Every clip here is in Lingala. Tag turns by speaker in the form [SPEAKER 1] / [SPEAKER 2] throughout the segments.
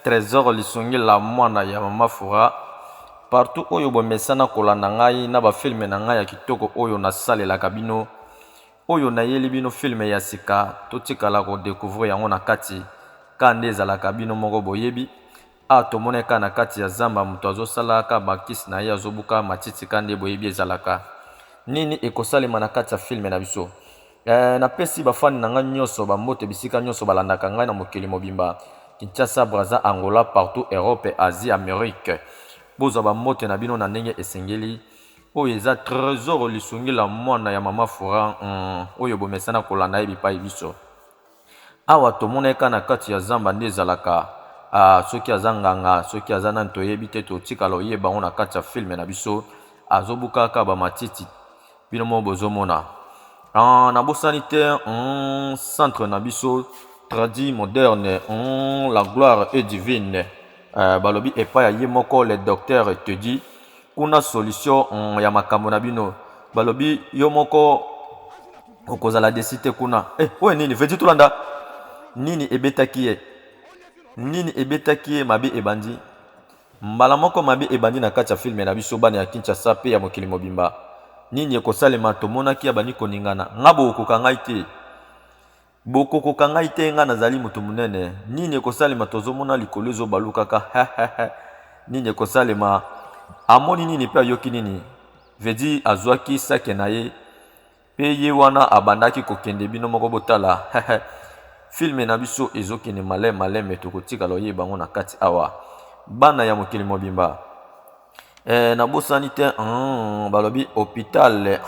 [SPEAKER 1] Tresor Lisungi la mwana ya mama Fura, partout oyo bomesana kolanda ngai na ba filme na ngai ya kitoko oyo nasalelaka bino, oyo nayeli bino filme ya sika, totikala ko decouvrir yango na kati ka nde ezalaka bino moko boyebi. Awa tomoni kaka na kati ya zamba moto azosalaka bakisi na ye, azobuka matiti ka nde boyebi ezalaka. Nini ekosalema na kati ya filme na biso? Napesi bafani na ngai nyonso bambote bisika nyonso balandaka ngai na mokili mobimba, Kinshasa, Brazza, Angola, partout, Europe, Asie, Amerique. Bozwa bambote na bino na ndenge esengeli. Oyo eza Tresor Lisungi la mwana ya mama Fura, oyo bomesana kolanda ye bipai biso. Awa tomonaki kaka na kati ya zamba nde ezalaka. Ah, soki aza nganga, soki aza nani toyebi te, totikala oyeba yango na kati ya filme na biso. Azobuka kaka bamatiti, bino moko bozomona. Ah, nabosani te, centre na biso tradi moderne, la gloire est divine. Balobi epai ya ye moko le docteur Teddy, kuna solution ya makambo na bino. Balobi yo moko okozala desi te kuna. Oyo nini vedi, tolanda nini ebetaki ye, nini ebetaki ye. Mabe ebandi mbala moko, mabe ebandi na kati ya filme na biso, bana ya Kinshasa mpe ya mokili mobimba. Nini ekosalema? Tomonaki abandi koningana. Nga bokokoka ngai te, bokokoka ngai te, nga nazali moto monene. Nini ekosalema? Tozomona likolo ezobalukaka. Nini ekosalema? Amoni nini mpe ayoki nini? Vedi azwaki sake na ye mpe ye wana abandaki kokende. Bino moko botala, filme na biso ezokende maleme maleme, tokotikala oyeba yango na kati awa, bana ya mokili mobimba. Nabosani te, balobi hôpital,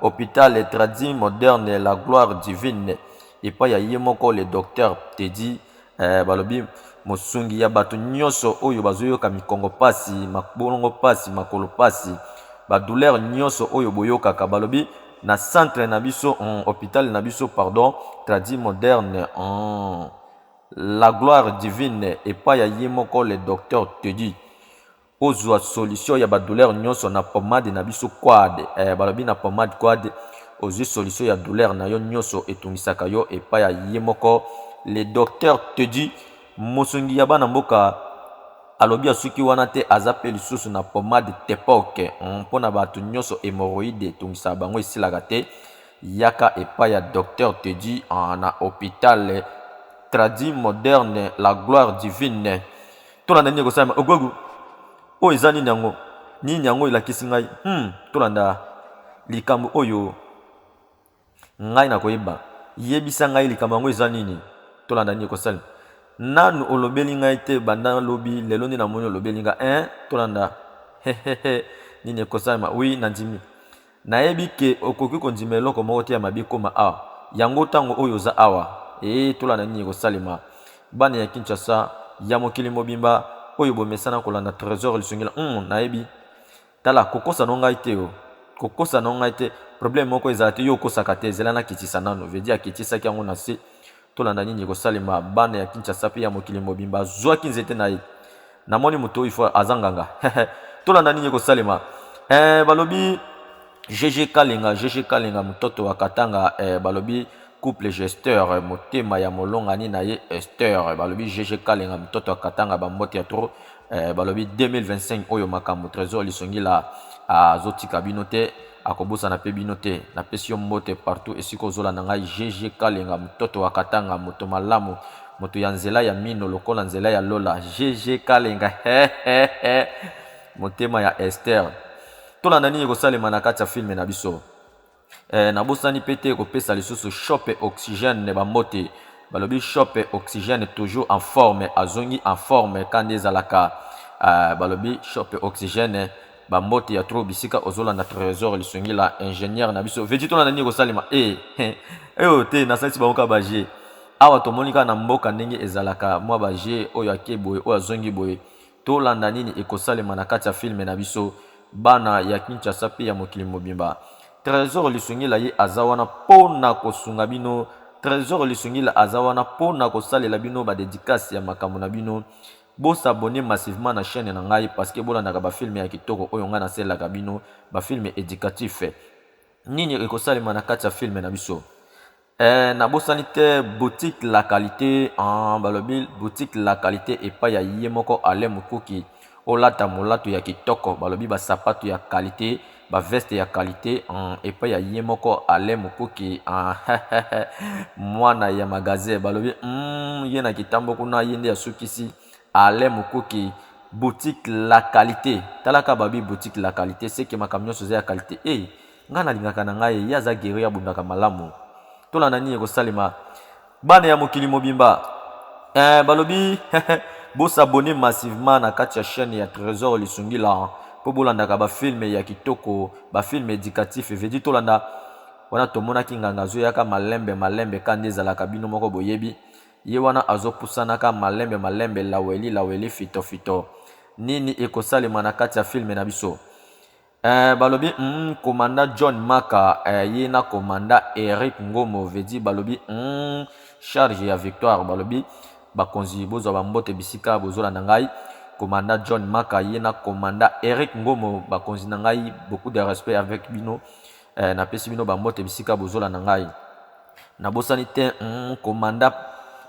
[SPEAKER 1] hôpital tradi moderne, la gloire divine, epai ya ye moko le docteur Teddy. Balobi mosungi ya bato nyonso oyo bazoyoka mikongo pasi, mabolongo pasi, makolo pasi, badouleur nyonso oyo boyokaka. Balobi na centre na biso, hôpital na biso, pardon, tradi moderne, la gloire divine, epai ya ye moko le docteur Teddy, ozwa solution ya badouleur nyonso na pomade na biso quad. Balobi na pomade quad ozwi solution ya douleur na yo nyonso etungisaka yo, epai ya ye moko le docteur Teddy, mosungi ya bana mboka. Alobi asuki wana te, aza mpe lisusu na pomade tepoke mpona bato nyonso hémorroïde etungisaka bango esilaka te. Yaka epai ya docteur Teddy na hôpital tradi moderne, la gloire divine. Tolanda nini ekosalema. Ogwagu oyo eza nini yango? Nini yango elakisi ngai? Tolanda likambo oyo ngai nakoyeba. Yebisa ngai likambo yango eza nini. Tolanda nini ekosalema. Nanu olobeli ngai te banda lobi, lelo nde namoni olobeli ngai, hein? Tolanda hehehe nini ekosalema. Oui, nandimi. Nayebi ke okoki kondima eloko moko te ya mabe ekoma awa. Yango ntango oyo oza awa. Ee, tolanda nini ekosalema. Bana ya Kinshasa, ya mokili mobimba, oyo bomesana kolanda Tresor Lisungila. Nayebi. Tala, kokosa no ngai te o. Kokosa no ngai te. Problème moko ezala te, yo okosaka te. Zela nakitisa nano. Vedi akitisaki yango na se. Tolanda nini ekosalema, bana ya Kinshasa mpe ya mokili mobimba. Azwaki nzete na ye. Namoni moto oyo ifo aza nganga. Tolanda nini ekosalema. Balobi GG Kalenga, GG Kalenga mototo wa Katanga. Balobi couple gesteur, motema ya molongani na ye Esther. Balobi GG Kalenga mototo wa Katanga, bambote ya trop. Balobi 2025 oyo makambo Trésor Lisongila azotika bino te, akobosana mpe bino te. Napesi yo mbote partout esika ozolanda ngai. GG Kalenga mototo wa Katanga, moto malamu, moto ya nzela ya mino lokola nzela ya lola. GG Kalenga motema ya Esther. Tolanda nini ekosalema na kati ya filme na biso. Nabosani mpe te kopesa lisusu shop oxygène bambote. Balobi shop oxygène toujours en forme, azongi en forme ka nde ezalaka. Balobi shop oxygène bambote ya trop bisika ozolanda Trésor Lisungila, ingénieur na biso. Veti, tolanda nini ekosalema. Oyo te, nasalisi bango kaka baje. Awa tomoni kaka na mboka ndenge ezalaka, mwa baje oyo ake boye, oyo azongi boye. Tolanda nini ekosalema na kati ya filme na biso, bana ya Kinshasa mpe ya mokili mobimba. Trésor Lisungila ye aza wana mpo na kosunga bino. Trésor Lisungila aza wana mpo na kosalela bino badédicace ya makambo na bino. Bosabonner massivement na chaîne na ngai parce que bolandaka bafilme ya kitoko oyo ngai nasalelaka bino, bafilme éducatif. Nini ekosalema na kati ya filme na biso? Nabosani te boutique la qualité, balobi boutique la qualité epai ya ye moko Alain Mukuki, olata molato ya kitoko, balobi basapatu ya qualité, baveste ya qualité, epai ya ye moko Alain Mukuki, mwana ya magasin, balobi ye na kitambo kuna ye nde asukisi Alain Mukuki. Boutique la qualité, talaka babi boutique la qualité, seke makambo nyonso eza ya qualité. E ngai nalingaka na ngai ye, aza guerrier, abundaka malamu. Tolanda nini ekosalema, bana ya mokili mobimba. Balobi bos'abonner massivement na kati ya chaîne ya Trésor Lisungila mpo bolandaka bafilm ya kitoko, bafilm éducatif evedi. Tolanda wana, tomonaki nganga azoyaka malembe malembe, ka nde ezalaka, bino moko boyebi. Ye wana azopusanaka malembe malembe, laweli laweli, fito fito. Nini ekosalema na kati ya film na biso? Balobi commandant John Maka, ye na commandant Eric Ngomo vedi, balobi charge ya victoire. Balobi bakonzi bozwa bambote bisika bozolanda ngai. Commandant John Maka, ye na commandant Eric Ngomo, bakonzi na ngai, beaucoup de respect avec bino. Napesi bino bambote bisika bozolanda ngai. Nabosani te commandant.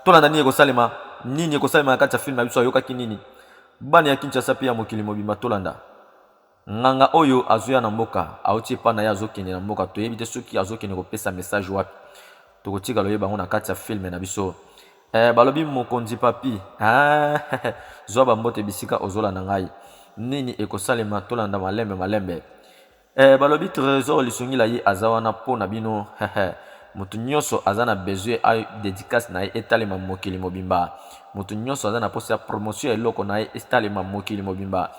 [SPEAKER 1] Tolanda nini ekosalema, nini ekosalema na kati ya film na biso. Ayokaki nini, bana ya Kinshasa mpe ya mokili mobimba? Tolanda nganga oyo azoya na mboka, auti epa na ye, azokende na mboka. Toyebi te soki azokende kopesa message wapi. Tokotikala oyeba yango na kati ya film na biso. Balobi mokonzi papi, zwa bambote bisika ozolanda ngai. Nini ekosalema? Tolanda malembe malembe. Balobi Trésor Lisungila ye aza wana mpo na bino. Moto nyonso aza na besoin a dédicace na ye etalema mokili mobimba, moto nyonso aza na mposa ya promotion ya eloko na ye etalema mokili mobimba,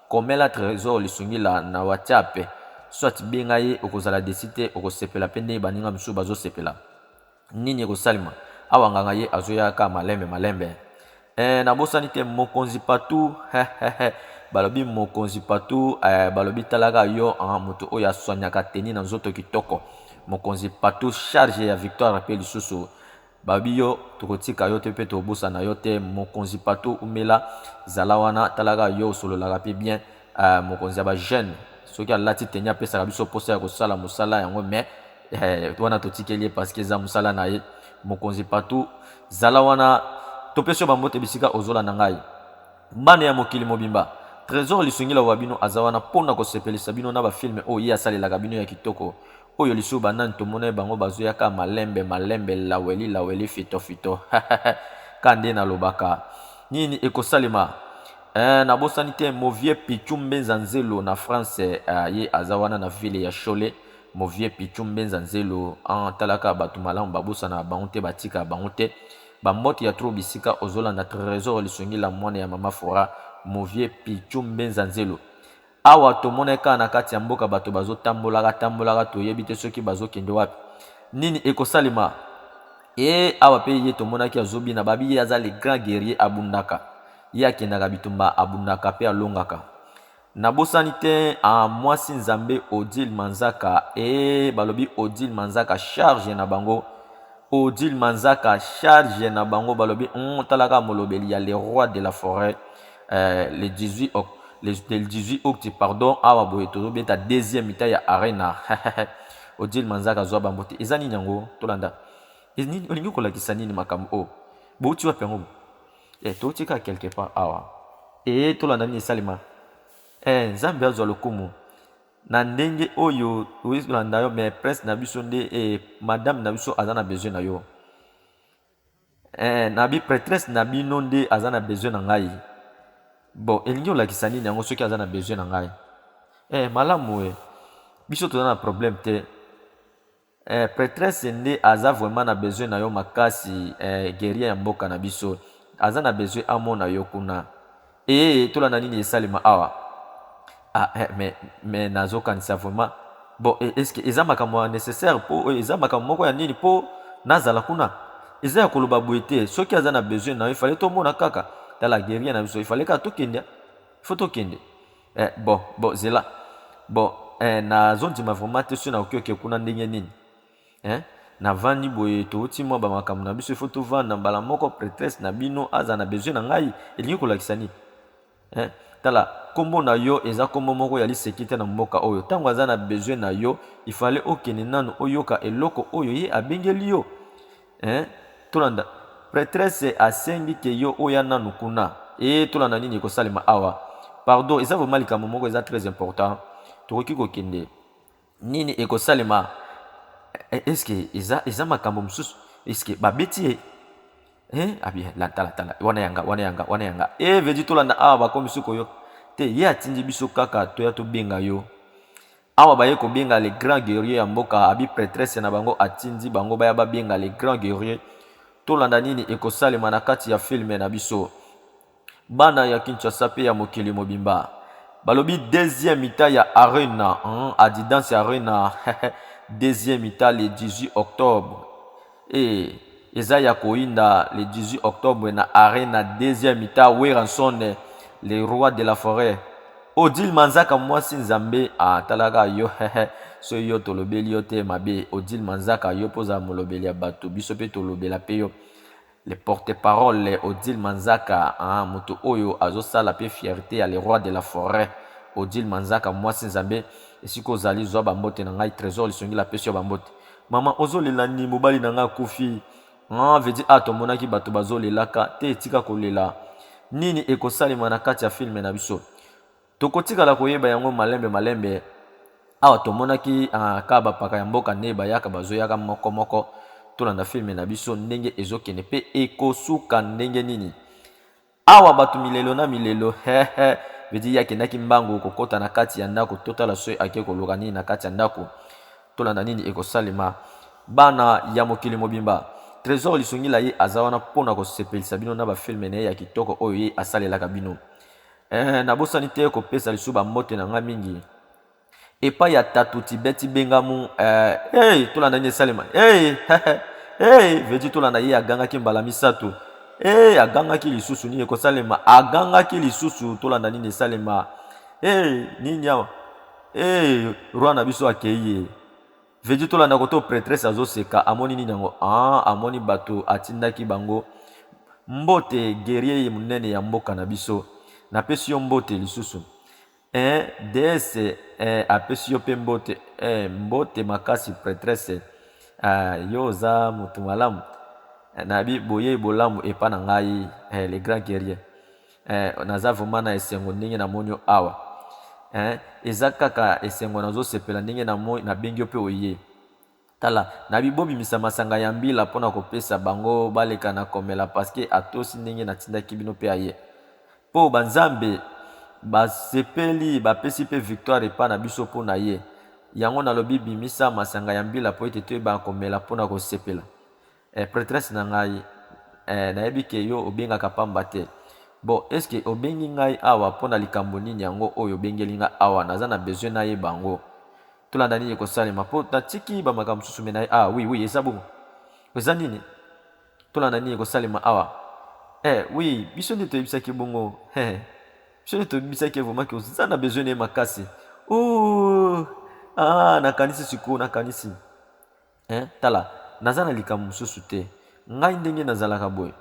[SPEAKER 1] komela Trésor Lisungila na WhatsApp, soit benga ye, okozala déçu te, okosepela mpe ndenge baninga mosusu bazosepela. Nini ekosalema awa? Nganga ye azoyaka malembe malembe. Nabosani te mokonzi patu. Balobi mokonzi patu, balobi talaka yo, moto oyo aswanyaka teni na nzoto kitoko, mokonzi patu, charge ya victoire mpe lisusu. Babi yo tokotika yo te mpe tobosana yo te. Mokonzi patu, umela, zala wana, talaka yo, osololaka mpe bien. Mokonzi ya bajeune, soki alati teni, apesaka biso mposa ya kosala mosala yango, mais wana totikeli ye parce que eza mosala na ye. Mokonzi patu, zala wana, topesi yo bambote bisika ozolanda ngai. Bana ya mokili mobimba, Trésor Lisungila wa bino aza wana mpona kosepelisa bino na bafilm oyo ye asalelaka bino ya kitoko. Oyo lisusu banani tomona ye? Bango bazoyaka malembe malembe, laweli laweli, fito fito, ka nde nalobaka. Nini ekosalema? Nabosani te movie Pichu Mbenza Nzelo na France. Ye aza wana na ville ya Cholet. Movie Pichu Mbenza Nzelo, talaka bato malamu, babosana bango te, batika bango te. Bambote ya trop bisika ozolanda Trésor Lisungila, mwana ya mama Fora. Movie Pichu Mbenza Nzelo, awa tomona kaka na kati ya mboka bato bazotambolaka tambolaka, toyebi te soki bazokende wapi. Nini ekosalema? E awa mpe ye tomonaki azobina. Babi ye aza le grand guerrier, abundaka, ye akendaka bitumba, abundaka mpe alongaka. Nabosani te mwasi Nzambe Odile Manzaka. E balobi Odile Manzaka, charge na bango. Odile Manzaka, charge na bango. Balobi talaka molobeli ya le roi de la forêt, le 18, le 18 août, pardon. Awa boye tozobeta deuxième mi-temps ya arena. Odile Manzaka, azwa bambo te. Eza nini yango? Tolanda. Olingi kolakisa nini? Makambo oyo bouti wapi yango? Touti kaka quelque part awa. E tolanda nini esalema. Nzambe azwa lokumu na ndenge oyo oyolanda yo. Mais prince na biso nde, madame na biso aza na besoin na yo. Nabi prêtresse na bino nde aza na besoin na ngai. Bon, elingi olakisa nini yango soki aza na besoin na ngai? Malamu, biso toza na problème te. Prêtresse nde aza vraiment na besoin na yo makasi. Guerrier ya mboka na biso aza na besoin amona yo kuna. E tolanda nini esalema awa. Mais nazokanisa vraiment, bon, est ce que eza makambo ya nécessaire mpo eza makambo moko ya nini mpo nazala kuna? Eza ya koloba boye te. Soki aza na besoin na yo, ifale tomona kaka. Tala guerrier na biso, ifale kaka tokende, faut tokende. Bon, zela. Bon, nazondima vraiment te soki nakoki oke kuna ndenge nini. Navandi boye, touti mwa bamakambo na biso, ifo tovanda mbala moko. Prêtresse na bino aza na besoin na ngai, elingi kolakisa nini, eh? Tala, nkombo na yo eza nkombo moko ya liseki te na mboka oyo. Ntango aza na besoin na yo, ifale okende nanu oyoka eloko oyo ye abengeli yo. Hein? Tolanda prêtresse asengi ke yo oya nanu kuna. E tolanda nini ekosalema awa. Pardon, eza vraiment likambo moko eza très important. Tokoki kokende. Nini ekosalema? Est-ce que eza makambo mosusu? Est-ce que babeti ye? Eh, abi la tala tala wana yanga wana yanga wana yanga. Eh, veut tolanda awa bakomi sikoyo. Te ye atindi biso kaka toya tobenga yo. Awa baye kobenga le grand guerrier ya mboka, abi prêtresse na bango atindi bango baya babenga le grand guerrier. Tolanda nini ekosalema na kati ya film na biso. Bana ya Kinshasa pe ya mokili mobimba. Balobi deuxième mi-temps ya Arena, hein, Adidas Arena, deuxième mi-temps le 18 octobre. Et eza ya koyinda le 18 octobre na Arena deuxième mi-temps Werrason le roi de la forêt. Odile Manzaka mwasi nzambe atalaka yo so yo tolobeli yo te mabe. Odile Manzaka yo poza molobeli ya bato biso pe tolobela pe yo. Le porte-parole Odile Manzaka, hein, moto oyo azosala pe fierté ya le roi de la forêt. Odile Manzaka mwasi nzambe esika ozali zwa bambote na ngai Trésor Lisongi la pesi yo bambote. Mama ozolela ni mobali na ngai akufi. Ah, veut dire ah tomonaki bato bazolelaka te etika kolela. Nini ekosalema na kati ya film na biso? Tokotikala koyeba yango malembe malembe. Awa tomonaki ka bapaka ya mboka nde bayaka bazoyaka moko moko. Tolanda film na biso ndenge ezokende pe ekosuka ndenge nini. Awa bato milelo na milelo hehe veut dire ye akendaki mbangu kokota na kati ya ndako. Totala soki ake koluka nini na kati ya ndako. Tolanda nini ekosalema. Bana ya mokili mobimba, Tresor Lisungila ye aza wana pona kosepelisa bino na ba film na ye ya kitoko oyo ye asalelaka bino. Nabosani te kopesa lisusu ba mbote na ngai mingi epai ya Tatu Tibeti Bengamu. Hey, tolanda nini esalema. Hey, hey, veut dire tolanda ye agangaki mbala misato. Hey, agangaki lisusu nini ekosalema. Agangaki lisusu tolanda nini esalema. Hey, nini awa? Hey, roi na biso akei ye. Veut dire tolanda koto prêtresse azoseka amoni nini yango? Ah, amoni bato atindaki bango. Mbote guerrier monene ya mboka na biso. Napesi yo mbote lisusu. Eh, déesse eh, apesi yo pe mbote. Eh, mbote makasi prêtresse. Ah, yo oza motu malamu. Nabi boye bolamu epa na ngai, eh, le grand guerrier. Eh, naza vraiment na esengo ndenge namoni yo awa. Eh, eza kaka esengo nazosepela ndenge nabengi yo pe oye. Tala, nabi bobimisa masanga ya mbila mpona kopesa bango baleka na komela parce que atosi ndenge natindaki bino pe aye. Po banzambe basepeli bapesi pe victoire epa na biso mpo na ye. Yango nalobi bimisa masanga ya mbila po ete toyeba komela mpona kosepela. Eh, prêtresse na ngai, eh, nayebi ke yo obengaka pamba te. Bon, est-ce que obengi ngai awa mpona likambo nini yango oyo obengeli ngai awa? Naza na besoin nayeba yango. Tolanda nini ekosalema po natiki ba makambo mosusu me na ye. Ah oui oui, eza bongo. Eza nini? Tolanda nini ekosalema awa. Eh oui, biso nde toyebisaki bongo. Biso nde toyebisaki vraiment ke oza na besoin na ye makasi. Oh, ah, nakanisi sikoyo, nakanisi. Eh, tala, naza na likambo mosusu te. Ngai ndenge nazalaka boye,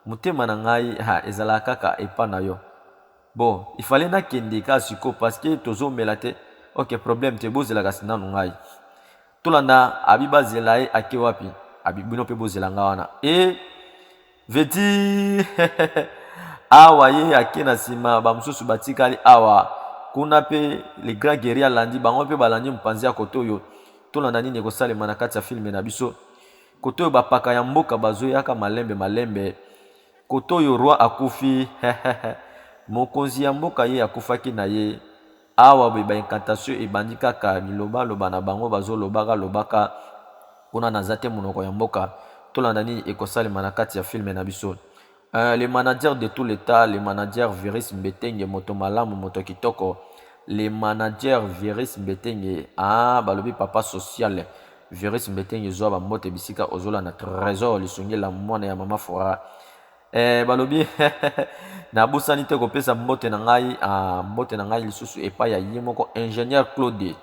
[SPEAKER 1] motema na ngai ha, ezalaka kaka epa na yo. Bon, il fallait nakende kaka sikoyo parce que tozomela te. Ok, problème te, bozela kasi nanu ngai. Tolanda abi bazela ye ake wapi? Abi bino pe bozela nga wana. E veut dire awa ye ake na nsima, ba mosusu batikali awa. Kuna pe le grand guerrier alandi bango pe balandi mopanzi ya kote oyo. Tolanda nini ekosalema na kati ya film na biso. Kote oyo bapaka ya mboka bazoyaka malembe malembe. Kote oyo roi akufi, mokonzi ya mboka ye akufaki na ye. Awa boye ba incantation ebandi kaka bilobaloba na bango bazolobaka lobaka kuna naza te monoko ya mboka. Tolanda nini ekosalema na kati ya film na biso. Le manager de tout l'etat, le manager Virus Mbetenge, moto malamu, moto kitoko. Le manager Virus Mbetenge, ah, balobi papa social. Virus Mbetenge zwa ba mbote bisika ozolanda Trésor Lisungila mwana ya mama Fora. Eh, balobi nabosani te kopesa mbote na ngai, ah, mbote na ngai lisusu epai ya ye moko ingénieur Claude.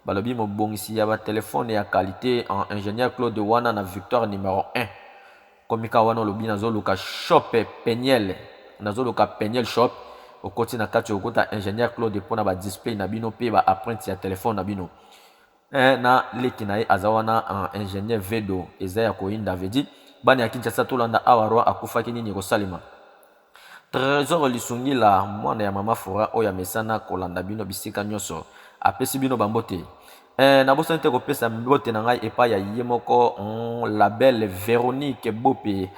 [SPEAKER 1] Balobi mobongisi ya ba telefone ya qualité, ah, ingénieur Claude wana na victoire numéro 1. Komika wana olobi nazoluka shop Peniel, nazoluka Peniel shop, okoti na kati okota ingénieur Claude mpona ba display na bino pe ba empreinte ya telefone na bino. Eh, na leki na ye aza wana ingénieur Vedo, eza ya koyinda veut dire. Bana ya Kinshasa tolanda awa roi akufaki nini ekosalema. Tresor Lisungila mwana ya mama Fura oyo amesana kolanda bino bisika nyonso apesi bino bambote. Eh, nabosani te kopesa mbote na ngai epai ya ye moko la belle Veronique Bope.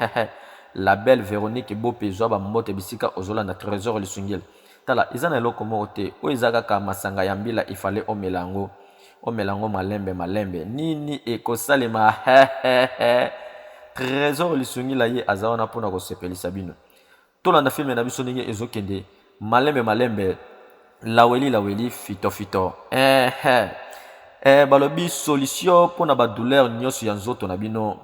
[SPEAKER 1] La belle Veronique Bope, zwa bambote bisika ozolanda Tresor Lisungila. Tala, eza na eloko moko te oyo eza kaka masanga ya mbila, ifale omela yango, omela yango malembe malembe. Nini ekosalema? Trésor Lisungila ye aza wana mpona kosepelisa bino. Tolanda filme na biso ndenge ezokende malembe malembe, laweli laweli, fito fito. Balobi solution mpona badouleur nyonso ya nzoto na bino.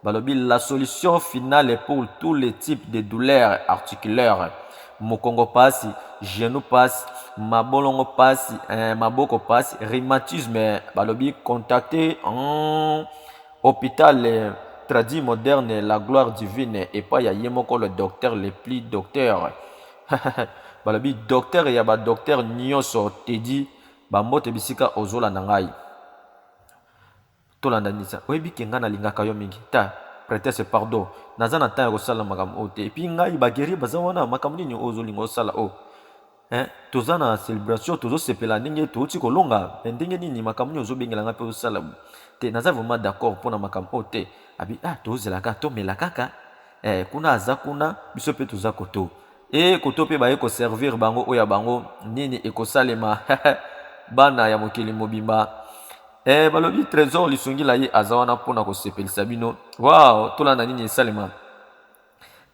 [SPEAKER 1] Balobi la solution finale pour tous les types de douleurs articulaires: mokongo pasi, genou pasi, mabolongo pasi, maboko pasi, rhumatisme. Balobi contacter hôpital tradi moderne La Gloire Divine epai ya ye moko le docteur le plus docteur. Balobi docteur ya badocteur nyonso Tedi, bambote bisika ozolanda ngai. Tolanda nisa. Oyebi ke ngai nalingaka yo mingi. Ta prêtresse, pardon, naza na temps ya kosala makambo oyo te. Et puis ngai, baguerrier baza wana. Makambo nini oyo ozolinga osala oyo, hein? Toza na célébration, tozosepela ndenge touti kolonga, me ndenge nini, makambo nini ozobengela ngai mpe ozosala te? Naza vraiment d'accord mpona makambo oyo te. Abi ah, tozela kaka, tomela kaka. Kuna aza kuna, biso mpe toza koto e koto mpe baye koservir bango oyo ya bango. Nini ekosalema, bana ya mokili mobimba? Balobi Trésor Lisungila ye aza wana mpona kosepelisa bino. Wow, tolanda nini esalema,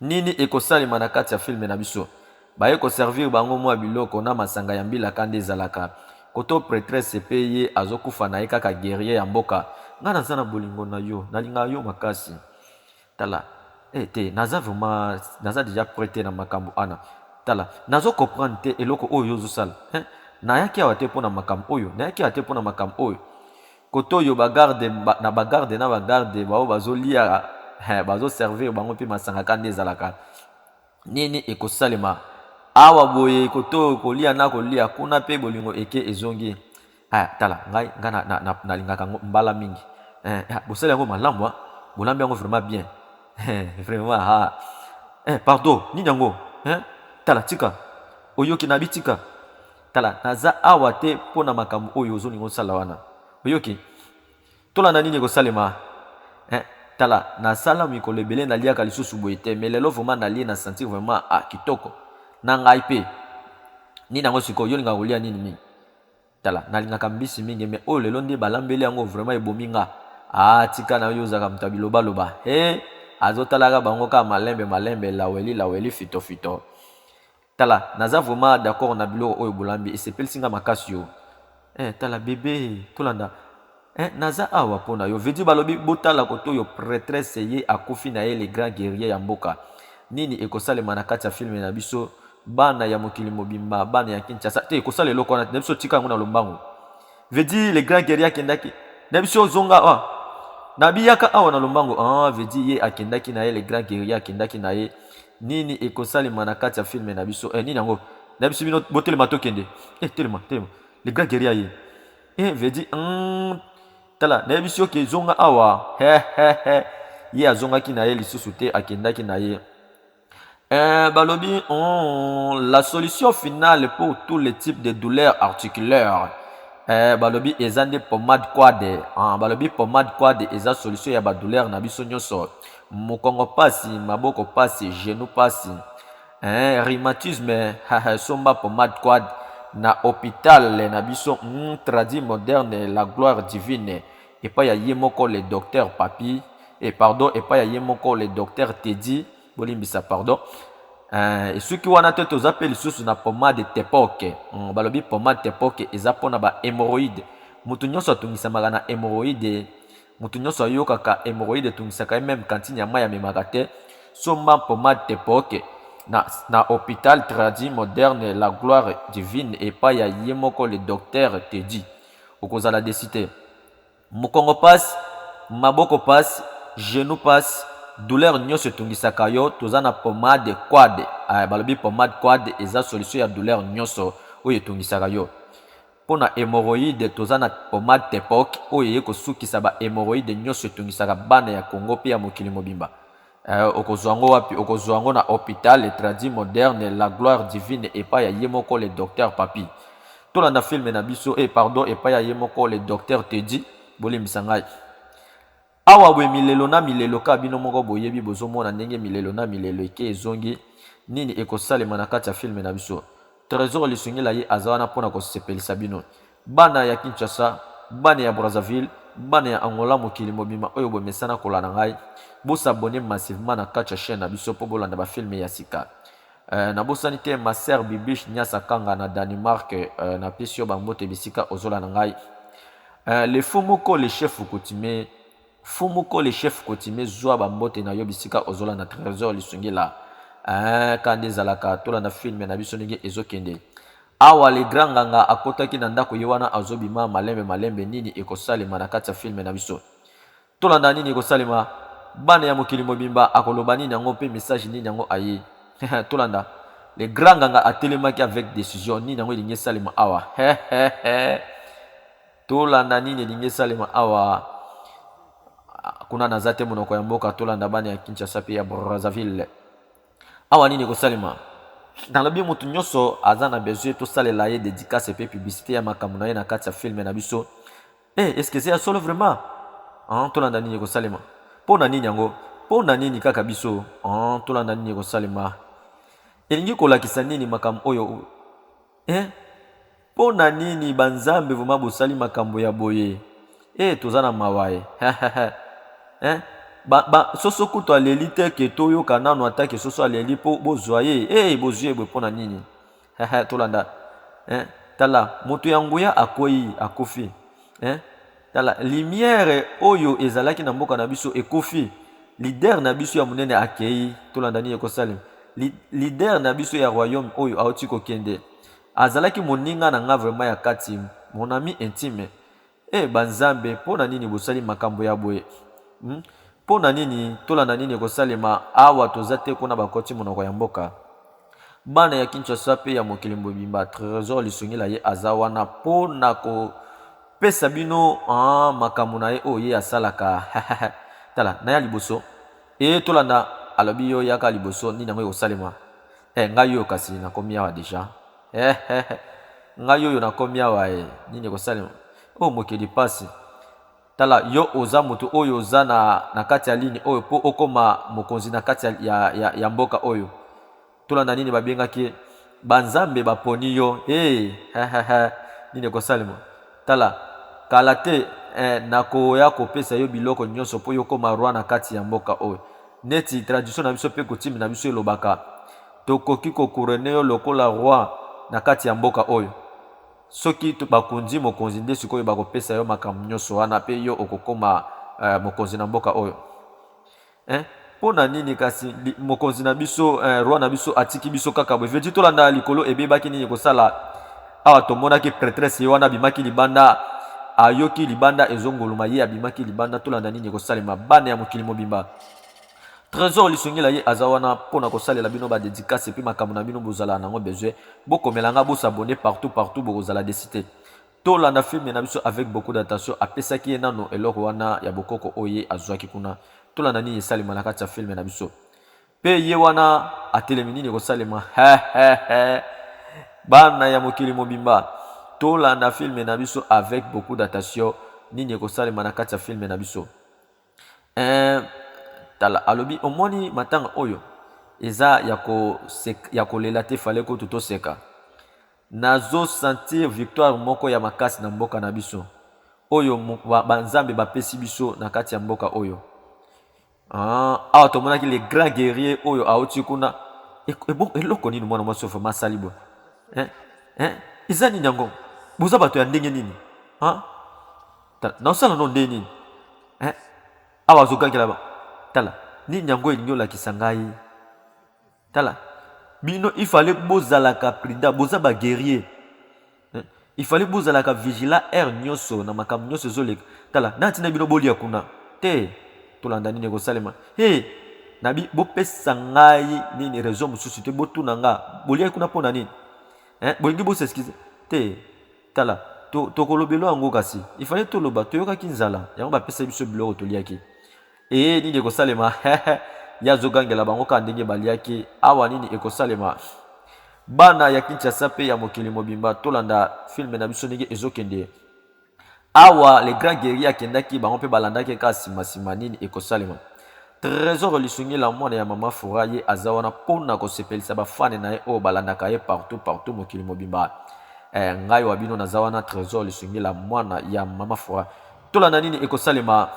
[SPEAKER 1] nini ekosalema na kati ya filme na biso. Baye koservir bango mwa biloko na masanga ya mbilaka nde ezalaka koto. Prêtresse mpe ye azokufa na ye kaka guerrier ya mboka. Ngai naza na bolingo na yo, nalingaka yo makasi. Tala, te, naza vraiment, naza déjà prêt te na makambo wana. Tala, nazo comprendre te eloko oyo ozosala, hein? Nayaki awa te mpo na makambo oyo, nayaki awa te mpo na makambo oyo. Kote oyo bagarde ba, na bagarde na bagarde bao bazolia, bazoservir bango mpe masanga ka nde ezalaka. Nini ekosalema awa boye? Kote oyo kolia na kolia kuna mpe bolingo eke ezongi. Ah, tala ngai, ngai nalingaka yango mbala mingi. Bosali yango malamu, ah. Bolambi yango vraiment bien, vraiment. Ah. Pardon, nini yango, eh? Tala, tika, oyoki? Nabi tika. Tala, naza awa te mpo na makambo oyo ozolinga osala wana, oyoki? Tolanda nini ekosalema, eh? Tala, nasala mikolo ebele naliaka lisusu boye te, mais lelo vraiment nalie, na sentir vraiment, ah, kitoko na ngai mpe. Nini yango sikoyo? Yo olingaka kolia nini mingi? Tala, nalingaka mbisi mingi, mais oyo lelo nde balambeli yango vraiment ebomi nga. Ah, tika na yo, ozalaka moto ya bilobaloba. He, azotalaka bango kaka malembe malembe, laweli laweli, fito fito. Tala, naza vraiment d'accord na biloko oyo bolambi, esepelisi nga makasi yo. Tala bebe, tolanda. Naza awa mpo na yo. Vedi balobi botala kote oyo prêtresse ye akufi na ye, le grand guerrier ya mboka. Nini ekosalema na kati ya filme na biso, bana ya mokili mobimba, bana ya Kinshasa? Te, ekosala eloko wana na biso, tika yango na lombango. Vedi le grand guerrier akendaki na biso, ozonga ah. Na biyaka awa na lombango. Ah, vedi ye akendaki na ye, le grand guerrier akendaki na ye. Nini ekosalema na kati ya filme na biso? Nini yango na biso? Bino botelema, tokende. Telema, telema, le grand guerrier aye. Vedi tala, nayebisi yo ke ezonga awa. He, ye azongaki na ye lisusu te, akendaki na ye. Balobi la solution finale pour tous les types de douleurs articulaires, balobi eza nde pommade quad. Balobi pommade quad eza solution ya badouleur na biso nyonso: mokongo pasi, maboko pasi, genou pasi, rhumatisme. Somba pommade quad na hôpital na biso tradi moderne La Gloire Divine epai ya ye moko le docteur Papi, pardon, epai ya ye moko le docteur Tedi, bolimbisa, pardon. Esuki wana te, toza mpe lisusu na pommade tepoke. Balobi pommade tepoke eza mpona bahémorroïde. Moto nyonso atungisamaka na hémorroïde, moto nyonso ayokaka hémorroïde etungisaka ye, même kantine ya mai amemaka te, somba pommade tepoke na hôpital tradi moderne La Gloire Divine epai ya ye moko le docteur Tedi, okozala déçu te. Mokongo pasi, maboko pasi, genou pasi, douleur nyonso etungisaka yo, toza na pommade quad. Balobi pommade quad eza solution ya douleur nyonso oyo etungisaka yo. Mpo na hémorroïde, toza na pommade tepoc oyo eye kosukisa bahémorroïde nyonso etungisaka bana ya Congo mpe ya mokili mobimba. Okozwa yango wapi? Okozwa yango na hopital tradi moderne la gloire divine epai ya ye moko le docteur Papi. Tolanda filme na biso, pardon, epai ya ye moko le docteur Teddy, bolimbisa ngai. Awa boye milelo na milelo, ka bino moko boyebi, bozomona ndenge milelo na milelo eke ezongi. Nini ekosalema na kati ya filme na biso? Trésor Lisungila ye aza wana mpona kosepelisa bino, bana ya Kinshasa, bana ya Brazzaville, bana ya Angola, mokili mobima oyo bomesana kolanda ngai. Bos'abonner massivement na kati ya chaîne na biso mpo bolanda bafilme ya sika. Nabosani te ma sœur Bibiche Nyasa Kanga na Danemark, napesi yo bambote bisika ozolanda ngai. Le fumuko le chef coutumier, fumuko le chef coutumier, zwa bambote na yo bisika ozolanda Trésor Lisungila. Kanda ezalaka. Tolanda filme na biso ndenge ezokende. Awa le grand nganga akotaki na ndako, ye wana azobima malembe malembe. Nini ekosalema na kati ya filme na biso? Tolanda nini ekosalema, bana ya mokili mobimba. Akoloba nini yango mpe message nini yango aye? Tolanda. Le grand nganga atelemaki avec décision. Nini yango elingi esalema awa? Tolanda nini elingi esalema awa. Kuna naza te, monoko ya mboka. Tolanda, bana ya Kinshasa mpe ya Brazzaville. Awa nini ekosalema? Nalobi motu nyonso aza na besoin tosalela ye dédicace mpe publicité ya makambo na ye na kati ya filme na biso. Est ce que eza ya solo vraiment, hein? Tolanda nini ekosalema. Mpo na nini yango? Mpo na nini kaka biso, hein? Tolanda nini ekosalema. Elingi kolakisa nini makambo oyo, eh? Mpo na nini banzambe vraiment bosali makambo ya boye? Toza na mawa e, eh? Ba, soso kutu aleli te ke toyoka nano ata ke soso aleli mpo bozwa ye. Bozwi ye boye mpo na nini? Tolanda, eh? Tala, moto ya nguya akwei, akufi, eh? Tala, lumière oyo ezalaki na mboka na biso ekufi. Leader na biso ya monene akei. Tolanda nini ekosalema. Leader na biso ya royaume oyo auti kokende azalaki moninga na nga vraiment ya kati, mon ami intime. Banzambe, mpo na nini bosali makambo ya boye? Mpo na nini? Tolanda nini ekosalema. Awa toza te, kuna bakoti monoko ya mboka. Bana ya Kinshasa mpe ya mokili mobimba, Trésor Lisungila ye aza wana mpo na kopesa bino makambo na ye oyo ye asalaka. Tala na ya liboso e, tolanda. Alobi yo yaka liboso. Nini yango ekosalema? Ngai oyo kasi nakomi awa déjà. Ngai oyo nakomi awa e, nini ekosalema? Oyo mokili pasi. Tala, yo oza moto oyo oza na kati ya ligne oyo mpo okóma mokonzi na kati ya mboka oyo. Tolanda nini babengaki ye. Banzambe baponi yo. Hey, nini ekosalema? Tala, kala te nakoya kopesa yo biloko nyonso mpo yo okóma roi na kati ya mboka oyo. Neti tradition na biso mpe coutume na biso elobaka, tokoki kocouronner yo lokola roi na kati ya mboka oyo. Soki bakonzi mokonzi nde sikoyo bakopesa yo makambo nyonso wana mpe yo okokóma mokonzi na mboka oyo, eh? Mpo na nini kasi mokonzi na biso, roi na biso atiki biso kaka boye? Veti, tolanda. Likolo ebebaki. Nini kosala awa? Tomonaki prêtresse ye wana abimaki libanda, ayoki libanda ezongoluma, ye abimaki libanda. Tolanda nini ekosalema, bana ya mokili mobimba. Trésor Lisungila ye aza wana mpona kosalela bino badédicace mpe makambo na bino bozala nango besoin. Bokomela nga, bos'abonner partout partout, bokozala déçus te. Tolanda filme na biso avec beaucoup d'attention. Apesaki ye nano eloko wana ya bokoko oyo ye azwaki kuna. Tolanda nini esalema na kati ya filme na biso. Mpe ye wana atelemi. Nini ekosalema, bana ya mokili mobimba? Tolanda filme na biso avec beaucoup d'attention. Nini ekosalema na kati ya filme na biso? Tala, alobi omoni matanga oyo eza ya kolela te, fale kutu toseka. Nazosentir victoire moko ya makasi na mboka na biso oyo banzambe bapesi biso na kati ya mboka oyo. Awa tomonaki le grand guerrier oyo auti kuna. Eloko nini mwana mwasi oyo vraiment asali boye, eh? Eh? Eza nini yango? Boza bato ya ndenge nini? Naosala no ndenge nini, eh? Awa azogangela ba. Tala, nini yango elingi olakisa ngai? Tala, bino il fallait bozalaka prudent, boza baguerrier, il fallait bozalaka vigilant heure nyonso na makambo nyonso ezoleka. Tala, na ntina bino bolia kuna te. Tolanda nini ekosalema. He, nabi bopesa ngai nini raison mosusu te, botuna nga boliaki kuna mpo na nini, eh? Bolingi bos'excuser te. Tala, tokolobela yango kasi il fallait toloba toyokaki nzala, yango bapesa biso biloko toliaki. E, nini ekosalema? Ye azogangela bango kaka ndenge baliaki. Awa nini ekosalema? Bana ya Kinshasa mpe ya mokili mobimba, tolanda film na biso ndenge ezokende. Awa le grand guerrier akendaki, bango mpe balandaki kaka nsima nsima. Nini ekosalema? Trésor Lisungila, mwana ya mama Fura, ye aza wana mpona kosepelisa bafane na ye oyo balandaka ye partout partout mokili mobimba. Ngai wa bino naza wana, Trésor Lisungila, mwana ya mama Fura. Tolanda nini ekosalema.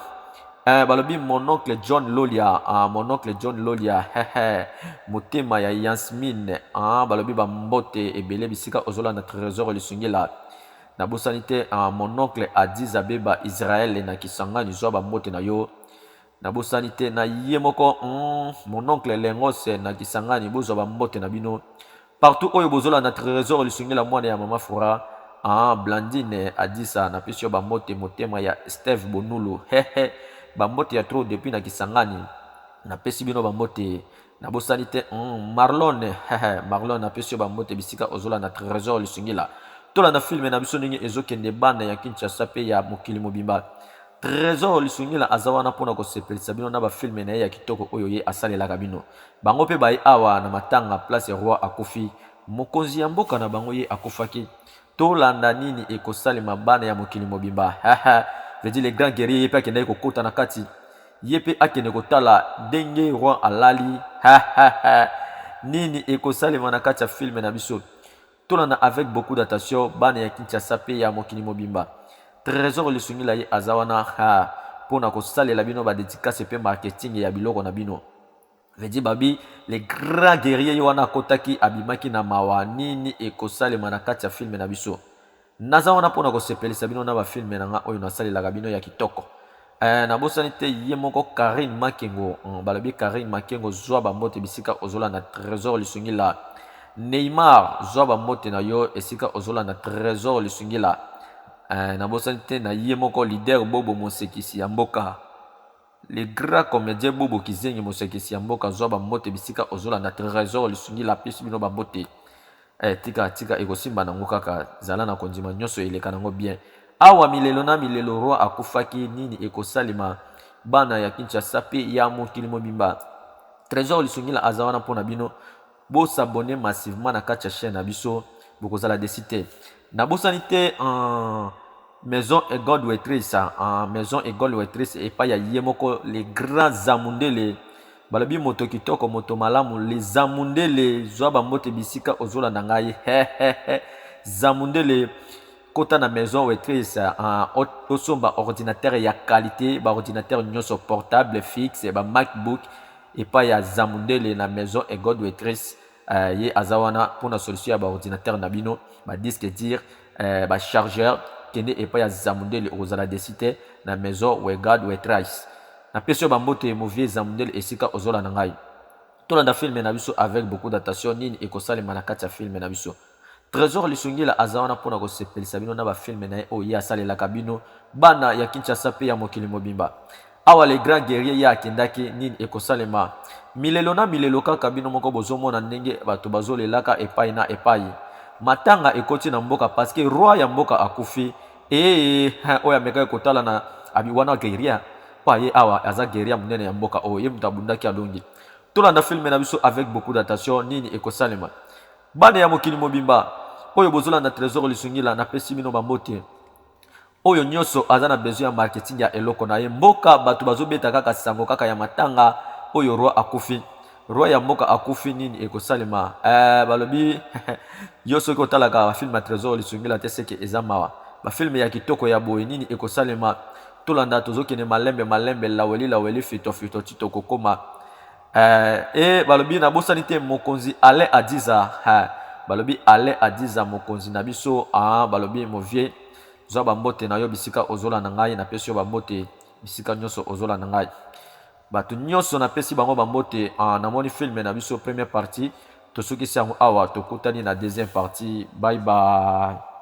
[SPEAKER 1] Balobi mon oncle John Lolia, mon oncle John Lolia, hehe, motema ya Yasmine. Balobi bambote ebele bisika ozolanda Trésor Lisungila. Nabosani te mon oncle Adiza Beba Israel na Kisangani, zwa bambote na yo. Nabosani te na ye moko mon oncle Lengose na Kisangani, bozwa bambote na bino partout oyo bozolanda Trésor Lisungila, mwana ya mama Fura. Blandine Adisa, napesi yo bambote, motema ya Steve Bonulu, hehe, bambote ya trop depuis na Kisangani, napesi bino bambote. Nabosani te Marlon, hehe, Marlon, napesi yo bambote bisika ozolanda Trésor Lisungila. Tolanda film na biso ndenge ezokende, bana ya Kinshasa mpe ya mokili mobimba. Trésor Lisungila aza wana mpona kosepelisa bino na bafilm na ye ya kitoko oyo ye asalelaka bino. Bango mpe baye awa na matanga, place roi akufi, mokonzi ya mboka na bango ye akufaki. Tolanda nini ekosalema, bana ya mokili mobimba. Veut dire le grand guerrier ye mpe akendaki kokota na kati, ye mpe akende kotala ndenge roi alali. Nini ekosalema na kati ya film na biso? Tolanda avec beaucoup d'attention, bana ya Kinshasa mpe ya mokili mobimba. Trésor Lisungila ye aza wana mpona kosalela bino badédicace mpe marketing ya biloko na bino. Veut dire babi le grand guerrier ye wana akotaki, abimaki na mawa. Nini ekosalema na kati ya film na biso? Naza wana mpona kosepelisa bino na bafilm na nga oyo nasalelaka bino ya kitoko. Nabosani te ye moko Karine Makengo. Balobi Karine Makengo, zwa bambote bisika ozolanda Trésor Lisungila. Neymar, zwa bambote na yo esika ozolanda Trésor Lisungila. Nabosani te na ye moko leader Bobo Mosekisi ya mboka, le grand comédien Bobo Kizengi Mosekisi ya mboka, zwa bambote bisika ozolanda Trésor Lisungila, apesi bino bambote. Tika tika, ekosimba nango kaka, zala na kondima, nyonso eleka nango bien. Awa milelo na milelo, roi akufaki. Nini ekosalema, bana ya Kinshasa mpe ya mokili mobimba? Trésor Lisungila aza wana mpona bino. Bos'abonner massivement na kati ya chaîne na biso, bokozala déçus te. Nabosani te maison Egod Wetris, maison Egod Wetris epai ya ye moko le grand Zamundele. Balobi moto kitoko, moto malamu, le Zamundele, zwa bambote bisika ozolanda ngai. Hehehe, Zamundele, kota na maison Wetris, osomba ordinateur ya qualité, baordinateur nyonso portable, fixe, ba MacBook epai ya Zamundele na maison Egod Wetris. Ye aza wana mpona solution ya baordinateur na bino, badisque dur, bachargeur. Kende epai ya Zamundele, okozala déçu te na maison Wegad Wetris. Napesi yo bambote, mon vieux Zamundele, esika ozolanda ngai. Tolanda film na biso avec beaucoup d'attention. Nini ekosalema na kati ya film na biso? Trésor Lisungila aza wana mpona kosepelisa bino na bafilm na ye oyo ye asalelaka bino, bana ya Kinshasa mpe ya mokili mobimba. Awa le grand guerrier ye akendaki. Nini ekosalema? Milelo na milelo kaka, bino moko bozomona ndenge bato bazolelaka epai na epai. Matanga ekoti na mboka parce que roi ya mboka akufi. Ee, oyo amekaki kotala na abi wana guerrier mpo aye awa aza guerrier monene ya mboka oyo, ye moto abundaki, alongi. Tolanda film na biso avec beaucoup d'attention. Nini ekosalema, bana ya mokili mobimba oyo bozolanda Trésor Lisungila? Napesi bino bambote. Oyo nyonso aza na besoin ya marketing ya eloko na ye, mboka bato bazobeta kaka sango kaka ya matanga oyo, roi akufi, roi ya mboka akufi. Nini ekosalema? Balobi yo soki otalaka bafilm ya Trésor Lisungila te, seke eza mawa. Bafilm ya kitoko ya boye, nini ekosalema? Tolanda, tozokende malembe malembe, laweli laweli, fito fito, ti tokokoma. E balobi nabosani te mokonzi Alain Adiza. Balobi Alain Adiza, mokonzi na biso. Balobi mon vieux, zwa bambote na yo bisika ozolanda ngai. Napesi yo bambote bisika nyonso ozolanda ngai. Bato nyonso napesi bango bambote. Namoni film na biso première partie tosukisi yango awa. Tokutani na deuxième partie. Bye bye.